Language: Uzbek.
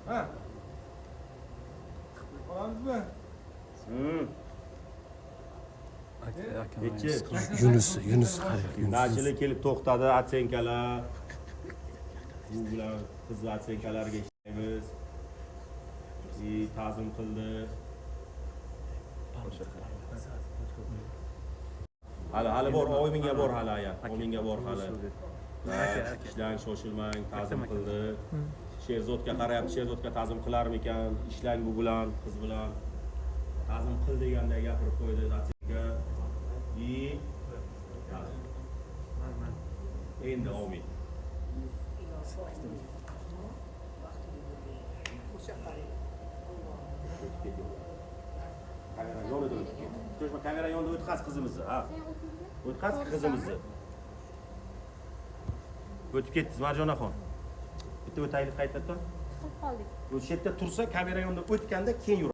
Ha. Qolamizmi? Nechi? Yunus, Yunus qarang, Yunus. Nachili kelib to'xtadi оценка lar. Bu bilan qizni оценка lariga ishlaymiz. И ta'zim qildi. Hali bor, 10 mingga bor hali aya. 10 mingga bor hali. Ishlang, shoshilmang, ta'zim qildi. Sherzodga qarayapti, Sherzodga ta'zim qilarmikan? Ishlang bu bilan, qiz bilan. Ta'zim qil deganda gapirib qo'ydi оценка. И ta'zim. Endi omin. O'tib keting. Kamera yonida o'tib ket. Ko'chma, kamera yonida o'tqaz qizimizni, ha. O'tqaz qizimizni. O'tib ketdingiz, Marjonaxon. Bitta o'taylik qaytadan. Chiqib qoldik. O'sha yerda tursa, kamera yonida o'tganda keyin yur.